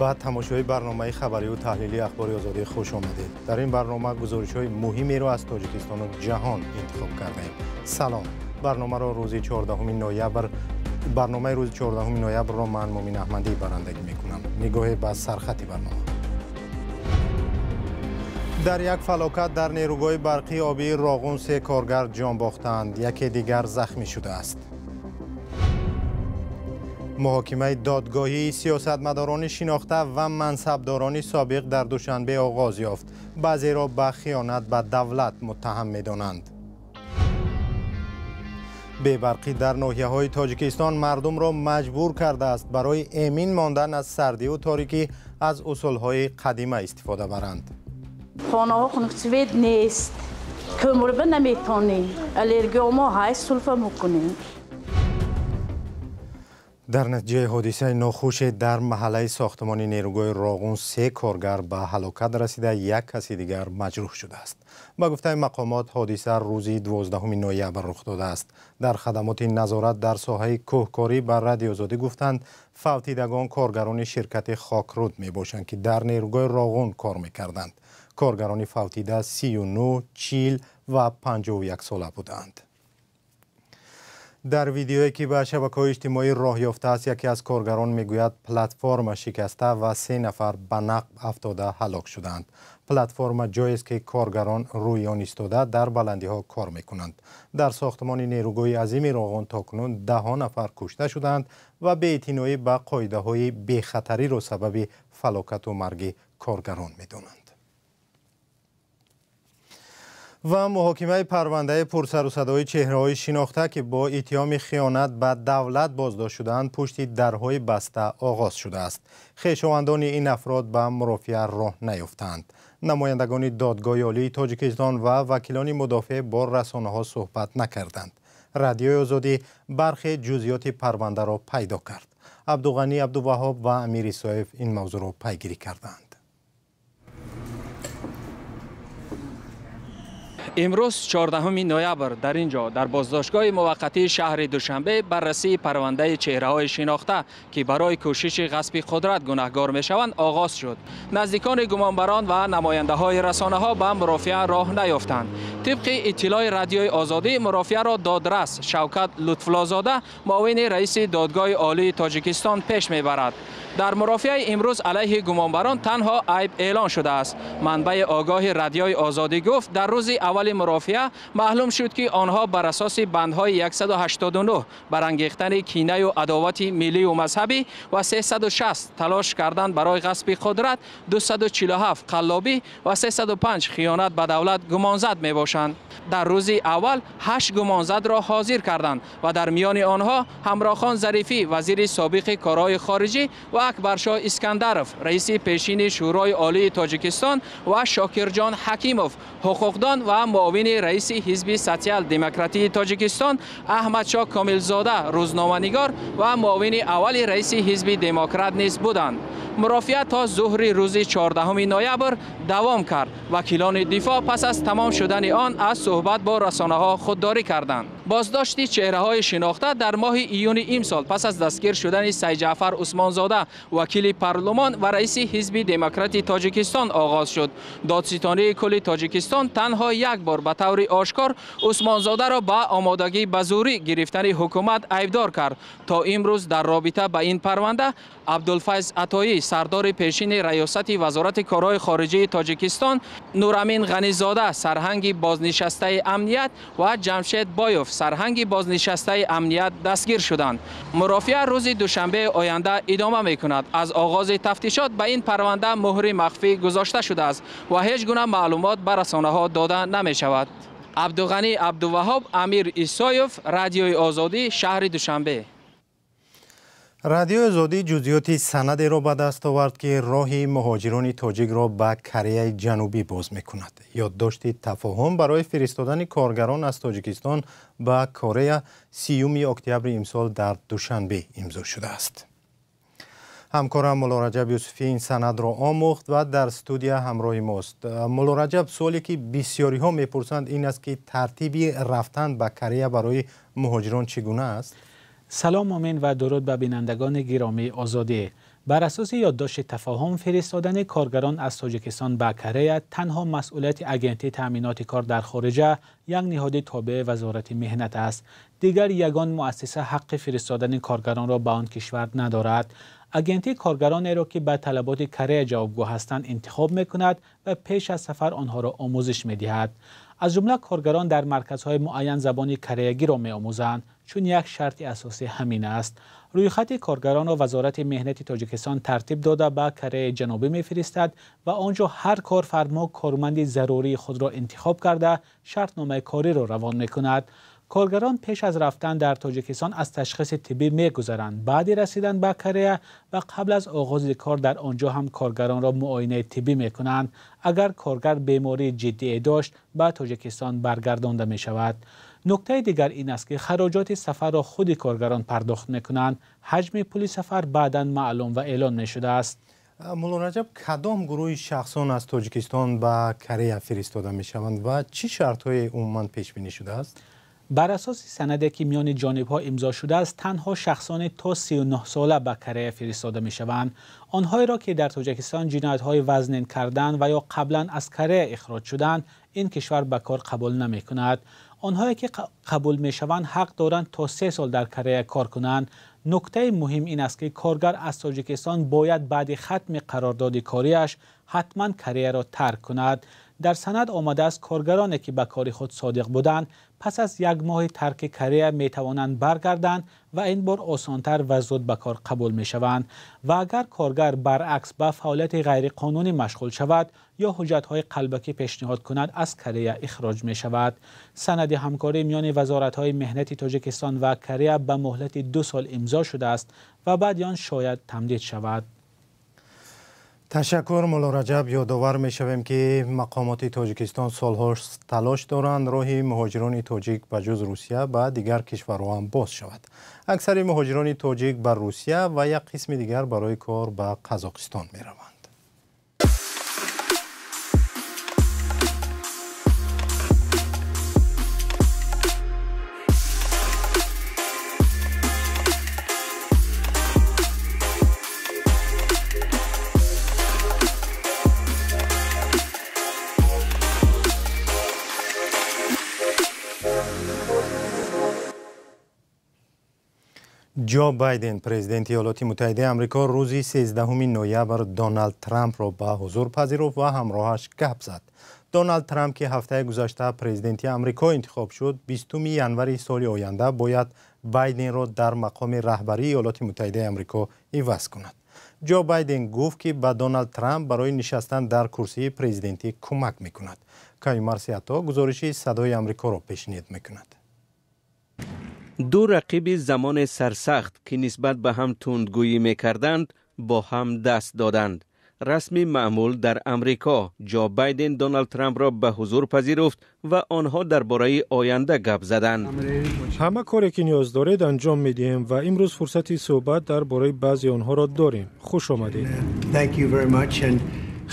Ба тамошои барномаи хабарию таҳлилии Ахбори Озодӣ хуш омадед. Дар ин барнома гузоришҳои муҳимеро аз Тоҷикистону ҷаҳон интихоб кардаем. Салом. Барномаро рӯзи 14 ноябр барномаи рӯзи 14 ноябрро ман Мумин Аҳмадӣ барандагӣ мекунам. Нигоҳе ба сархати барнома. Дар як фалокат дар нерӯгоҳи барқии обии Роғун се коргар ҷон бохтанд, яке дигар захмӣ шудааст. Муҳокимаи додгоҳии сиёсатмадорони шинохта ва мансабдорони собиқ дар Душанбе оғоз ёфт. Баъзеро ба хиёнат ба давлат муттаҳам медонанд. Бебарқӣ дар ноҳияҳои Тоҷикистон мардумро маҷбур кардааст барои эмин мондан аз сардиву торикӣ аз усулҳои қадима истифода баранд. Хонаҳо хунуксвет нест, кӯмурба наметонем, аллергия мо ҳаст, сулфа мекунем. Дар натиҷаи ҳодисаи нохуше дар маҳаллаи сохтмони нерӯгоҳи Роғун се коргар ба ҳалокат расида, як каси дигар маҷрӯҳ шудааст. Ба гуфтаи мақомот, ҳодиса рӯзи 12 ноябр рух додааст. Дар хадамоти назорат дар соҳаи кӯҳкорӣ ба Радиои Озодӣ гуфтанд, фавтидагон коргарони ширкати Хокруд мебошанд, ки дар нерӯгоҳи Роғун кор мекарданд. Коргарони фавтида 39, 40 ва 51 сола буданд. Дар видеое ки ба шабакаҳои иҷтимоӣ роҳ ёфтааст, яке аз коргарон мегӯяд, платформа шикаста ва се нафар ба нақб афтода ҳалок шуданд. Платформа ҷоест, ки коргарон рӯи он истода дар баландиҳо кор мекунанд. Дар сохтмони нерӯгоҳи азими Роғун то кунун даҳҳо нафар кушта шуданд ва беэътиноӣ ба қоидаҳои бехатариро сабаби фалокату марги коргарон медонанд. Ва муҳокимаи парвандаи пурсарусадои чеҳраҳои шинохта, ки бо иттиҳоми хиёнат ба давлат боздошт шудаанд, пушти дарҳои баста оғоз шудааст. Хешовандони ин афрод ба мурофиа роҳ наёфтанд. Намояндагони Додгоҳи Олии Тоҷикистон ва вакилони мудофеъ бо расонаҳо суҳбат накарданд. Радиои Озодӣ бархе ҷузъиёти парвандаро пайдо кард. Абдуғанӣ Абдуваҳоб ва Амир Исоев ин мавзӯъро пайгирӣ карданд. Имрӯз 14 ноябр дар ин ҷо дар боздоштгоҳи муваққатии шаҳри Душанбе баррасии парвандаи чеҳраҳои шинохта, ки барои кӯшиши ғасби қудрат гунаҳгор мешаванд, оғоз шуд. Наздикони гумонбарон ва намояндаҳои расонаҳо ба мурофиа роҳ наёфтанд. Тибқи иттилои Радиои Озодӣ, мурофиаро додрас Шавкат Лутфуллозода, муовини раиси Додгоҳи Олии Тоҷикистон, пеш мебарад. Дар мурофиаи имрӯз алайҳи гумонбарон танҳо айб эълон шудааст. Манбаи огоҳи Радиои Озодӣ гуфт, дар рӯзи аввали мурофиа маълум шуд, ки онҳо бар асоси бандҳои 189 барангехтани кинаю адовати миллию мазҳабӣ ва 360 талош кардан барои ғасби қудрат, 247 қаллобӣ ва 305 хиёнат ба давлат гумонзад мебошанд. Дар рӯзи аввал 8 гумонзадро ҳозир карданд ва дар миёни онҳо Ҳамрохон Зарифӣ, вазири собиқи корҳои хориҷӣ, ва Акбаршоҳ Искандаров, раиси пешини Шӯрои Олии Тоҷикистон, ва Шокирҷон Ҳакимов, ҳуқуқдон ва муовини раиси Ҳизби Социал-демократии Тоҷикистон, Аҳмадшоҳ Комилзода, рӯзноманигор ва муовини аввали раиси Ҳизби Демократ низ буданд. Мурофиа то зуҳри рӯзи 14 ноябр давом кард. Вакилони дифоъ пас аз тамом шудани он аз суҳбат бо расонаҳо худдорӣ карданд. Боздошти чеҳраҳои шинохта дар моҳи июни имсол пас аз дастгир шудани Сайҷаъфар Усмонзода, вакили парлумон ва раиси Ҳизби Демократи Тоҷикистон, оғоз шуд. Додситонии кулли Тоҷикистон танҳо як бор ба таври ошкор Усмонзодаро ба омодагӣ ба зӯрӣ гирифтани ҳукумат айбдор кард. То имрӯз дар робита ба ин парванда Абдулфайз Атоӣ, сардори пешини раёсати Вазорати корҳои хориҷии Тоҷикистон, Нурамин Ғанизода, сарҳанги бознишастаи амният, ва Ҷамшед Боев, сарҳанги бознишастаи амният, дастгир шуданд. Мурофиа рӯзи душанбеи оянда идома мекунад. Аз оғози тафтишот ба ин парванда муҳри махфӣ гузошта шудааст ва ҳеҷ гуна маълумот ба расонаҳо дода намешавад. Абдуғанӣ Абдуваҳоб, Амир Исоев, Радиои Озодӣ, шаҳри Душанбе. Радиои Озодӣ ҷузъиёти санадеро ба даст овард, ки роҳи муҳоҷирони тоҷикро ба Кореяи Ҷанубӣ боз мекунад. Ёддошти тафоҳум барои фиристодани коргарон аз Тоҷикистон ба Корея 30 октябри имсол дар Душанбе имзо шудааст. Ҳамкорам Мулло Раҷаб Юсуфӣ ин санадро омӯхт ва дар студия ҳамроҳи мост. Мулло Раҷаб, суоле ки бисёриҳо мепурсанд ин аст, ки тартиби рафтан ба Корея барои муҳоҷирон чӣ гуна аст? Салом Мумин ва дуруд ба бинандагони гиромии Озодӣ. Бар асоси ёддошти тафоҳум, фиристодани коргарон аз Тоҷикистон ба Корея танҳо масъулияти Агентии таъминоти кор дар хориҷа, як ниҳоди тобеи Вазорати меҳнат аст. Дигар ягон муассиса ҳаққи фиристодани коргаронро ба он кишвар надорад. Агентӣ коргаронеро, ки ба талаботи Корея ҷавобгӯ ҳастанд, интихоб мекунад ва пеш аз сафар онҳоро омӯзиш медиҳад. Аз ҷумла коргарон дар марказҳои муайян забони кореягиро меомӯзанд, чун як шарти асосӣ ҳамин аст. Рӯйхати коргаронро Вазорати меҳнати Тоҷикистон тартиб дода ба Кореяи Ҷанубӣ мефиристад ва он ҷо ҳар корфармо корманди зарурии худро интихоб карда шартномаи кориро равон мекунад. Коргарон пеш аз рафтан дар Тоҷикистон аз ташхиси тиббӣ мегузаранд. Баъди расидан ба Корея ва қабл аз оғози кор дар он ҷо ҳам коргаронро муоинаи тиббӣ мекунанд. Агар коргар бемории ҷиддие дошт, ба Тоҷикистон баргардонда мешавад. Нуктаи дигар ин аст, ки хароҷоти сафарро худи коргарон пардохт мекунанд. Ҳаҷми пули сафар баъдан маълум ва эълон мешудааст. Мулло Раҷаб, кадом гурӯҳи шахсон аз Тоҷикистон ба Корея фиристода мешаванд ва чӣ шартҳое умуман пешбинӣ шудааст? Бар асоси санаде, ки миёни ҷонибҳо имзо шудааст, танҳо шахсони то 39 сола ба Корея фиристода мешаванд. Онҳоеро, ки дар Тоҷикистон ҷиноятҳои вазнин карданд ва ё қаблан аз Корея ихроҷ шуданд, ин кишвар ба кор қабул намекунад. Онҳое, ки қабул мешаванд, ҳақ доранд то 3 сол дар Корея кор кунанд. Нуктаи муҳим ин аст, ки коргар аз Тоҷикистон бояд баъди хатми қарордоди кориаш ҳатман Кореяро тарк кунад. Дар санад омадааст, коргароне, ки ба кори худ содиқ буданд, пас аз як моҳи тарки Корея метавонанд баргарданд ва ин бор осонтар ва зуд ба кор қабул мешаванд. Ва агар коргар баръакс ба фаъолияти ғайриқонунӣ машғул шавад ё ҳуҷҷатҳои қалбакӣ пешниҳод кунад, аз Корея ихроҷ мешавад. Санади ҳамкорӣ миёни вазоратҳои меҳнати Тоҷикистон ва Корея ба муҳлати 2 сол имзо шудааст ва баъди он шояд тамдид шавад. Ташаккур, Мулло Раҷаб. Ёдовар мешавем, ки мақомоти Тоҷикистон солҳо талош доранд роҳи муҳоҷирони тоҷик ба ҷуз Русия ба дигар кишварҳо ҳам боз шавад. Аксари муҳоҷирони тоҷик ба Русия ва як қисми дигар барои кор ба Қазоқистон мераванд. Ҷо Байден, президенти Иёлоти Муттаҳидаи Амрико, рӯзи 13 ноябр Доналд Трампро ба ҳузур пазируфт ва ҳамроҳаш гап зад. Доналд Трамп, ки ҳафтаи гузашта президенти Амрико интихоб шуд, 20 январи соли оянда бояд Байденро дар мақоми раҳбарии Иёлоти Муттаҳидаи Амрико иваз кунад. Ҷо Байден гуфт, ки ба Доналд Трамп барои нишастан дар курсии президентӣ кӯмак мекунад. Каюмар Сиато гузориши Садои Амрикоро пешниҳод мекунад. Ду рақиби замони сарсахт, ки нисбат ба ҳам тундгӯӣ мекарданд, бо ҳам даст доданд. Расми маъмул дар Амрико, Ҷо Байден Доналд Трампро ба ҳузур пазируфт ва онҳо дар бораи оянда гап заданд. Ҳама коре, ки ниёз доред, анҷом медиҳем ва имрӯз фурсати суҳбат дар бораи баъзе онҳоро дорем. Хуш омадед.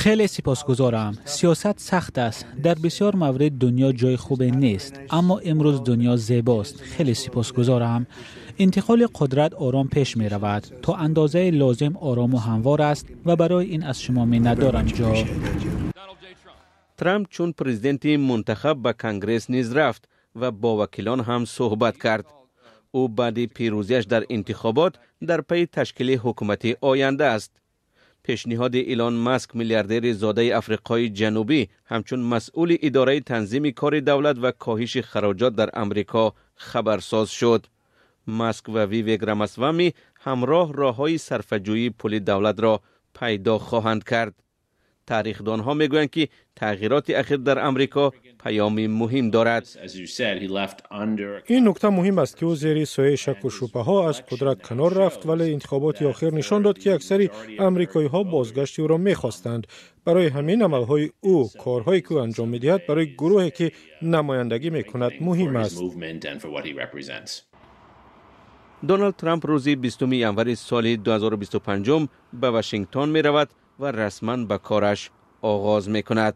Хеле сипосгузорам. Сиёсат сахт аст. Дар бисёр маврид дунё ҷои хубе нест, аммо имрӯз дунё зебост. Хеле сипосгузорам. Интиқоли қудрат ором пеш меравад. То андозаи лозим орому ҳамвор аст ва барои ин аз шумо миннатдорам, Ҷо. Трамп чун президенти мунтахаб ба Конгресс низ рафт ва бо вакилон ҳам суҳбат кард. Ӯ баъди пирӯзиаш дар интихобот дар пайи ташкили ҳукумати оянда аст. Пешниҳоди Илон Маск, миллиардери зодаи Африқои Ҷанубӣ, ҳамчун масъули идораи танзими кори давлат ва коҳиши хароҷот дар Амрико хабарсоз шуд. Маск ва Вивек Рамасвами ҳамроҳ роҳҳои сарфаҷӯии пули давлатро пайдо хоҳанд кард. Таърихдонҳо мегӯянд, ки тағйироти ахир дар Амрико паёми муҳим дорад. Ин нукта муҳим аст, ки ӯ зери сояи шаку шубҳаҳо аз қудрат канор рафт, вале интихоботи охир нишон дод, ки аксари амрикоиҳо бозгашти ӯро мехостанд. Барои ҳамин амалҳои ӯ, корҳое, ки ӯ анҷом медиҳад, барои гурӯҳе, ки намояндагӣ мекунад, муҳим аст. Доналд Трамп рӯзи 20 январи соли 2025 ба Вашингтон меравад ва расман ба кораш оғоз мекунад.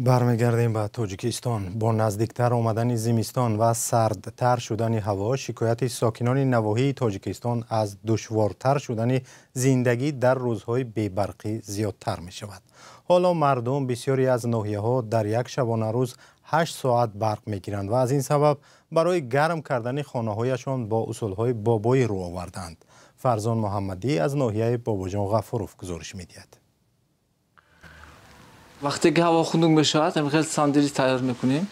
Бармегардем ба Тоҷикистон. Бо наздиктар омадани зимистон ва сардтар шудани ҳаво, шикояти сокинони навоҳии Тоҷикистон аз душвортар шудани зиндагӣ дар рӯзҳои бебарқӣ зиёдтар мешавад. Ҳоло мардум бисёре аз ноҳияҳо дар як шабонарӯз 8 соат барқ мегиранд ва аз ин сабаб барои гарм кардани хонаҳояшон бо усулҳои бобоӣ рӯ оварданд. Фарзон Муҳаммадӣ аз ноҳияи Бобоҷон Ғафуров гузориш медиҳад. Вақте ки ҳаво хунук мешавад, ҳамин хел сандали тайёр мекунем.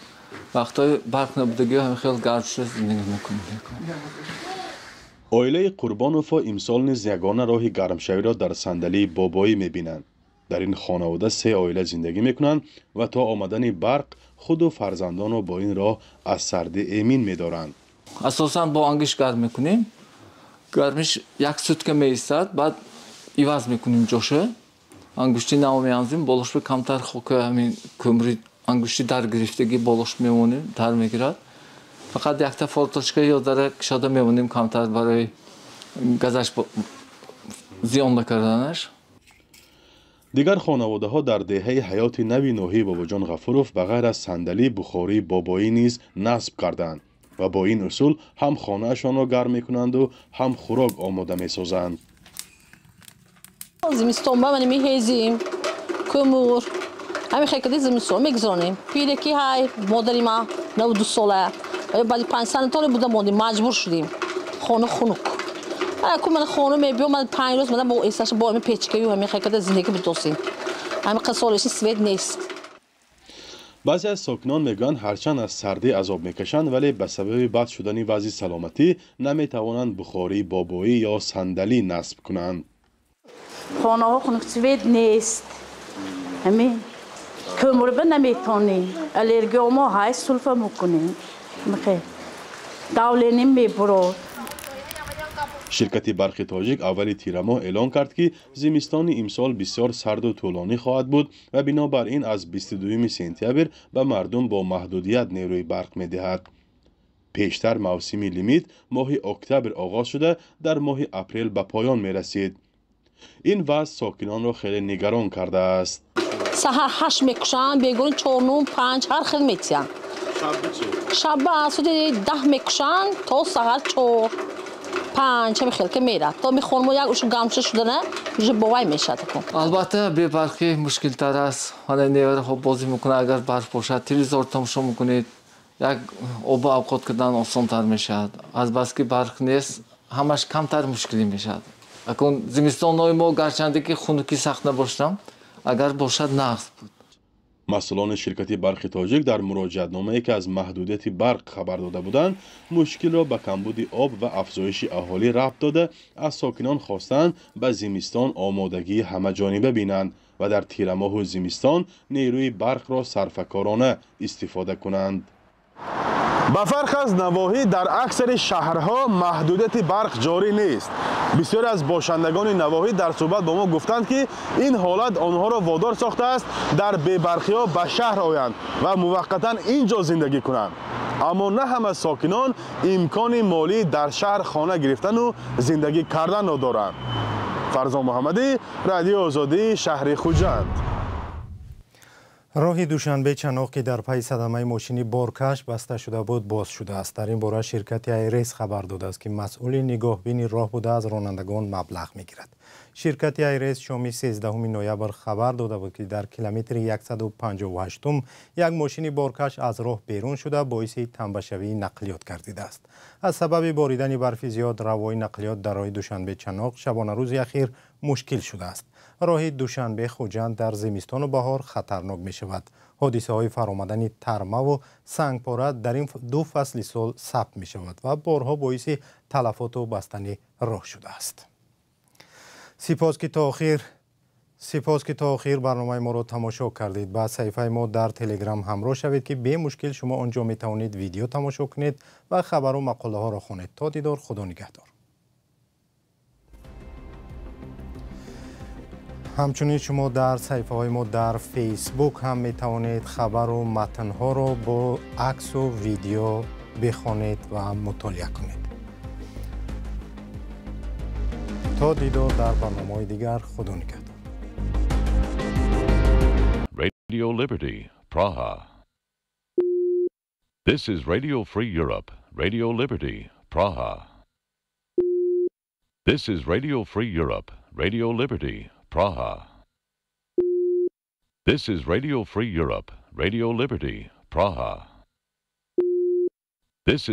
Вақтҳои барқ набудагӣ ҳамин хел гарм шуда зиндагӣ мекунем. Оилаи Қурбоновҳо имсол низ ягона роҳи гармшавиро дар сандалии бобоӣ мебинанд. Дар ин хонавода се оила зиндагӣ мекунанд ва то омадани барқ худу фарзандонро бо ин роҳ аз сардӣ эмин медоранд. Асосан бо ангиш гарм мекунем. Гармиш як сутка меистад, баъд иваз мекунем ҷоша. Ангушти нав меанзим, болош бе камтар хока ҳамин кӯмри ангушти дар гирифтагӣ болош мемонем, дар мегирад. Фақат якта форточка ё дара кушода мемонем камтар барои газаш зиён накарданаш. Дигар хонаводаҳо дар деҳаи ҳаёти нави ноҳияи Бобоҷон Ғафуров ба ғайр аз сандалӣ бухории бобоӣ низ насб карданд ва бо ин усул ҳам хонаашонро гарм мекунанду ҳам хӯрок омода месозанд. Зимистон ба ман мехезим, кӯмур, ҳамин хел кади зимистон мегузаронем. Пире ки ҳай, модари ма 92 сола, баъди 5 санатори буда мондем, маҷбур шудем. Хона хунук. Ку ман хона мебиём, ман 5 рӯз ман бо эсаш бо ҳамин печкаю ҳамин хел кади зиндагӣ бидосем. Ҳамин қасолиши свет нест. Баъзе аз сокинон мегӯянд, ҳарчанд аз сардӣ азоб мекашанд, вале ба сабаби бад шудани вазъи саломатӣ наметавонанд бухории бобоӣ ё сандалӣ насб кунанд. Хонаҳо хунук, свет нест. Ҳамин кӯмурба наметонем. Аллергия мо ҳай, сулфа мекунем. Давленим мебурод. Ширкати барқи тоҷик аввали тирамоҳ эълон кард, ки зимистони имсол бисёр сарду тӯлонӣ хоҳад буд ва бинобар ин аз 22 сентябр ба мардум бо маҳдудият нерӯи барқ медиҳад. Пештар мавсими лимит моҳи октябр оғоз шуда, дар моҳи апрел ба поён мерасид. Ин вазъ сокинонро хеле нигарон кардааст. Саҳар 8 мекушанд, бегоҳи 4, 9, 5 ҳар хел метиҳанд. Шаба соати 10 мекушанд то саҳар 4, 5 ҳамин хел ки мерад. То мехонмо як ушу гамча шудана уже бовай мешад. Албатта бебарқӣ мушкилтар аст. Ҳана невараҳо бозӣ мекунад, агар барф бошад, телевизор тамошо мекунед, як оба авқот кардан осонтар мешавад. Азбаски барқ нест, ҳамаш камтар мушкилӣ мешавад. Акун зимистонҳои мо гарчанде ки хунукӣ сахт набошам, агар бошад нағз буд. Масъулони ширкати барқи тоҷик дар муроҷиатномае ки аз маҳдудияти барқ хабар дода буданд, мушкилро ба камбуди об ва афзоиши аҳолӣ рабт дода, аз сокинон хостанд ба зимистон омодагии ҳамаҷониба бинанд ва дар тирамоҳу зимистон нерӯи барқро сарфакорона истифода кунанд. Ба фарқ аз навоҳӣ дар аксари шаҳрҳо маҳдудияти барқ ҷорӣ нест. Бисёре аз бошандагони навоҳӣ дар суҳбат бо мо гуфтанд, ки ин ҳолат онҳоро водор сохтааст дар бебарқиҳо ба шаҳр оянд ва муваққатан ин ҷо зиндагӣ кунанд. Аммо на ҳама сокинон имкони молӣ дар шаҳр хона гирифтану зиндагӣ карданро доранд. Фарзон Муҳаммадӣ, Радиои Озодӣ, шаҳри Хуҷанд. Роҳи Душанбе Чаноқ, ки дар пайи садамаи мошини боркаш баста шуда буд, боз шудааст. Дар ин бора ширкати Айрес хабар додааст, ки масъули нигоҳбини роҳ буда аз ронандагон маблағ мегирад. Ширкати Айрес шоми 13 ноябр хабар дода буд, ки дар километри 158 як мошини боркаш аз роҳ берун шуда боиси тамбашавии нақлиёт гардидааст. Аз сабаби боридани барфи зиёд равои нақлиёт дар роҳи Душанбе Чаноқ шабонарӯзи ахир мушкил шудааст. Роҳи Душанбе Хуҷанд дар зимистону баҳор хатарнок мешавад. Ҳодисаҳои фаромадани тармаву сангпора дар ин ду фасли сол сабт мешавад ва борҳо боиси талафоту бастани роҳ шудааст. Сипос ки то охир барномаи моро тамошо кардед. Ба саҳифаи мо дар Телеграм ҳамроҳ шавед, ки бемушкил шумо он ҷо метавонед видео тамошо кунед ва хабару мақолаҳоро хонед. То дидор, Худо нигаҳдор. Ҳамчунин шумо дар саҳифаҳои мо дар Фейсбук ҳам метавонед хабару матнҳоро бо аксу видео бихонед ва мутолиа кунед. То дидор дар барномаҳои дигар, Худо нигаҳдор. Radio Liberty, Praha. This is Radio Free Europe, Radio Liberty, Praha. This is Radio Free Europe, Radio Liberty, Praha. This is Radio Free Europe, Radio Liberty, Praha. This is